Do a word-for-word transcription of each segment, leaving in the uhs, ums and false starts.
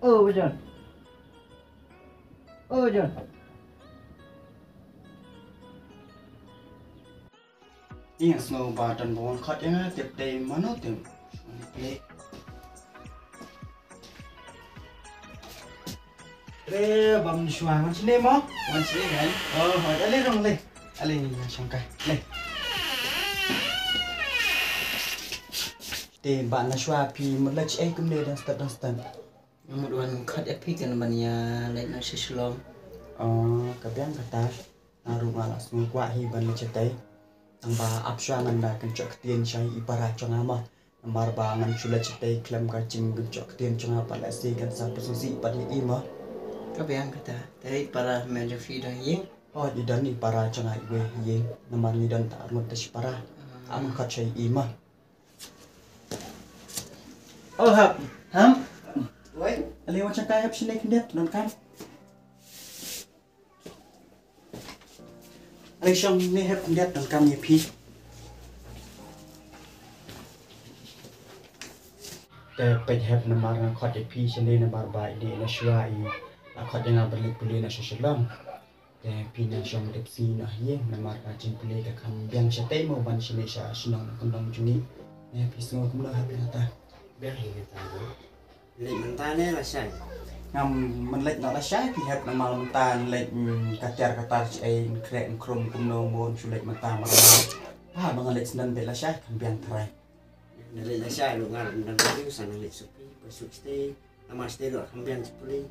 Oh, John. Oh, John. Ïa sngew ba don ba wan khot ïa nga, tip te mano te. Re bam shuwa wan sini mo. Wan sini kan? Oh, hoi, ale rong le. Ale ni na shangkai. Le. Te ba na shuwa phi mut leit ei kumne dang stad dang stad. Nga mut wan khot ïa phi kan ban ïa leit noh sha Shillong. Oh, ka biang kata. Nga ruh nga la sngew kwah hi ban leit shatei. Tang ba ap shuwa ngan da kynjoh ktien sha i para jong nga ma. Namar ba ngan shu leit shatei khlem ka jingkynjoh ktien jong nga pat lehse kan sa pynsngewsih pat ïa i ma. Ka biang kata. Te i para me jong phi dang ïeng? Oh, i don i para jong nga iwei ïeng. Namar ngi don ta arngut ta shipara. Ah. Am khot sha i ma. Oh, hap. Ham. Wei. Ale wan shangkai hap shane khyndiat donkam. Ale shong ne hap khyndiat donkam ïa phi. Te peit hap namar nga khot ïa phi shane namar ba i dei na shuwa i la khot ïa nga ban leit pule na sha Shillong. Te phi na shong dep sngi noh ïa namar ka jingpule ka kham biang shatei mo ban shane sha shnong kyndong jong ngi. Ne phi sngew kumno hap ïa kata? Biang hi kata. Leit mynta ne lashai? Ngam, men leit noh lashai phi hep namar mynta leit, mm, ka tiar ka tar shi ei, khreh khrum kumno mo, shu leit mynta mar mar. Ah, ba nga leit snem beit lashai kan biang trai. Nga leit lashai ruh nga ruh mynta ruh sa nang leit supi, ba suk stay, namar stay ruh kan biang supi.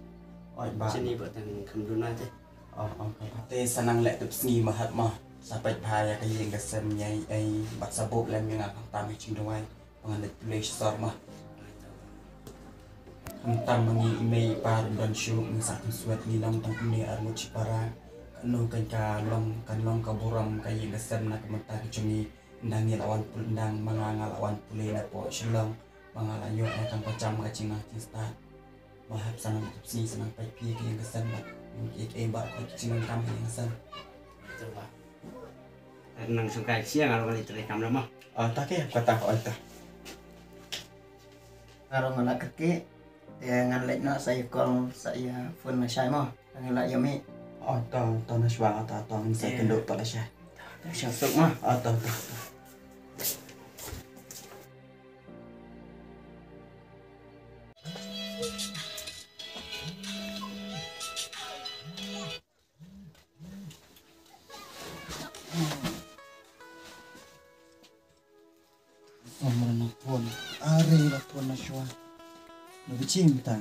Oi ba. Sini ba tang kham duna te. Oh, oh, oh. Te sa nang leh tip sngi ma hap ma. Sa peit bha ïa ka ïing ka sem ïa ei, ei, bad sa buh lem ïa nga khamtam ïa jingduwai. Ba ngan leit pule sha sor ma. Khamtam ma ngi i mei i pa ruh don shuh, ngi sa pynswet ngi long tang kumne arngut shipara. Kano kan ka long, kan long ka burom ka ïing ka sem na ka bynta ka jong ngi. Ynda ngi la wan pule, ynda ma nga nga la wan pule na poh Shillong. Ba nga la ïoh ïa ka pajam ka jingmang jingstad. Ba hap sa nang tip sngi sa nang peit phi ka ïing ka sem bad ïa kiei kiei ba ka jingdonkam ka ïing ka sem. Nang shongkai sia nga ruh nga leit treikam lama. Ah, ta ke hap kata, oi ta. Nga ruh nga la kyrkieh. Te ngan leit noh sa ïa call sa ïa phone lashai mo. Ngan la ïa mih. Oh, to, to na shuwa, to, to ngin sa ïakynduh pat lashai. To, to sha suk mo. Oh, to, to, to. Amra na phone. Are la phone na shuwa. Na bichim ta.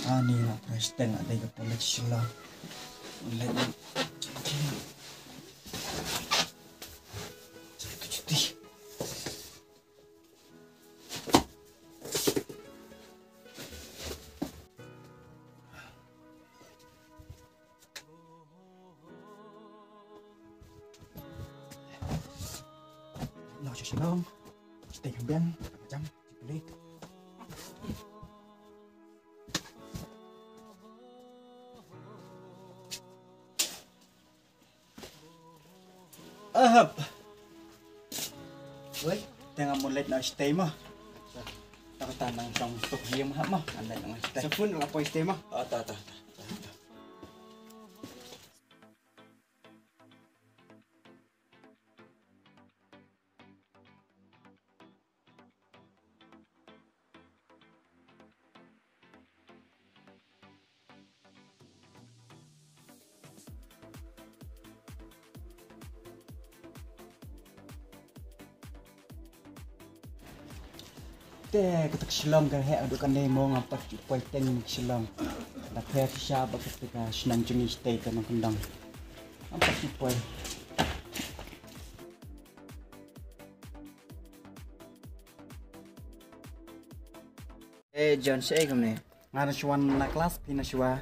Ani la presteng ade ka polek shila. Lek. Cuti. Noh sha Shillong, stay ha biang, jam, jiplik. Ahap. Wei, tengah mulet na stay mah. Tak tanang tong tuk hiam hap mah, anak na stay. Sa phone la poi stay mah. Oh, ta, ta, ta, ta, ta. Te kata ka Shillong ka heh haduh kane mo, ngam pat ju poi teng ka Shillong. La pher shisha ba kata ka shnong jong ngi shatei ka nongkyndong. Ngam pat ju poi. Eh, John, shaei kumne? Nga na shuwa na klas, phi na shuwa.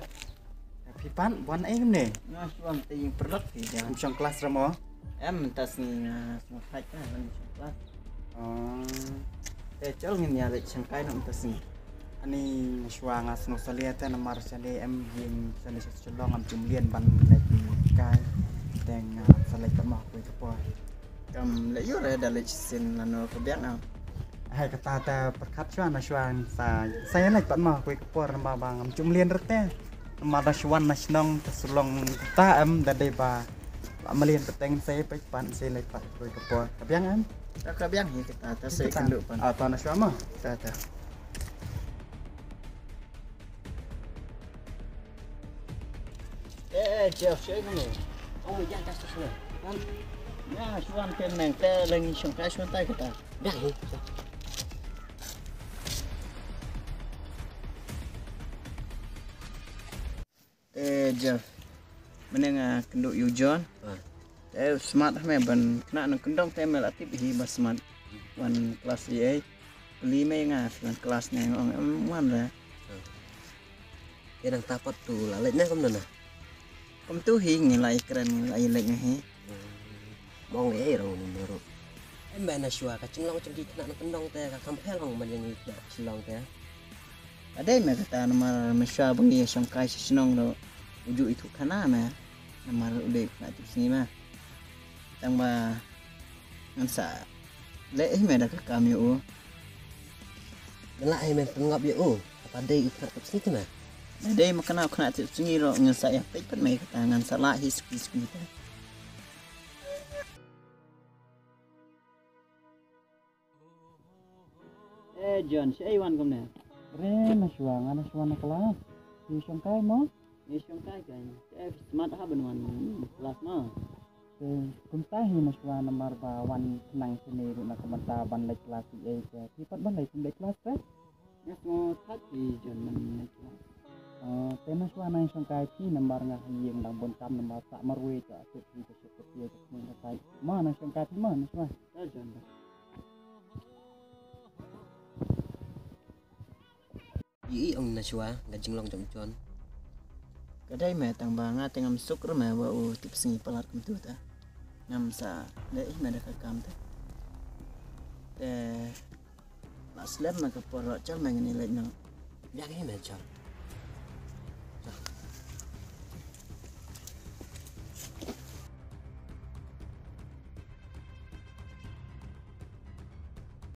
Phi pat wan ei kumne? Nga shuwa te ïing pyrlok phi, John. Ym shong klas re mo? Em, mynta sngi nga sngewthuh ka, ym shong klas. Oh. Te chol ngin ïa leit shangkai noh mynta sngi. Ani na shuwa nga sngewsalia te namar shane em ïing shane sha Shillong ngam ju mlien ban leit kai. Te nga sa leit ka moh kawei ka por. Kam leh ïoh re da leit shisien lano ka biang na. Hai kata te pyrkhat shuwa na shuwa sa sa ïa leit pat ma kawei ka por namar ba ngam ju mlien rta. Namar da shuwa na shnong te sulong ta em da dei ba la mlien rta sa ïa peit pat sa ïa leit pat kawei ka por. Ka biang em? Ka biang hi kata te sa ïa kynduh pat. Ah, ta na shuwa ma. Ta ta. Eh, eh, Jeff, shuwa kumne. Ong me jan tas tas ne. Kan. Na shuwa ken nang te leng shong ka shuwa tai kata. Dah hi. Eh, Jeff. Mene nga kynduh ïa u John. Te smart me ban kna nang kyndong te me la tip hi ba smart. Wan klas ïa. Pli me nga wan klas ne ong em wan re. Te nang ta pat tu la leit na kumno na. Kumtu hi ngi la ïa kren ngi la ïa leit ne hi. Mong ei rong ni meru. Em ba na shuwa ka chinglong chingki kna na kyndong te ka kam phel ong ban ïa ngi kna chinglong te. Adei me kata namar me shuwa ba ngi ïa shong kai shi shnong ro. Uju itu khana me. Namar u dei kna tu sngi me. Tang ba ngan sa leh hi me da ka kam ïa u. Ngan lah hi me pynngop ïa u. Apa dei u kna tu sngi te me. Dei me kna u kna tu sngi ro ngan sa ïa peit pat me kata ngan sa lah hi suki suki te. Eh, John, shaei wan kumne? Re na shuwa, nga na shuwa na klas. Ngi shong kai mo? Ngi shong kai kai. Eh, smat ha ban wan klas mo? Te kumta hi na shuwa namar ba wan nang sini ruh na ka bynta ban leit klas ei ei te. Ki pat ban leit kum leit klas te? Nga sngew thait hi John ban leit klas. Oh, te na shuwa nang shong kai phi namar nga ha ïing dang bun kam namar sa marwei te atut hi te shukut hi te kumta. Ma nang shong kai phi ma na shuwa. Ka John. Ï ong na shuwa ka jinglong jong John. Ka dei me tang ba nga te ngam suk re me ba u tip sngi palat kumtu ta. Ngam sa dei me da ka kam ta. Te la slem me ka por ro chal me ngani leit no. Yak hi me chal.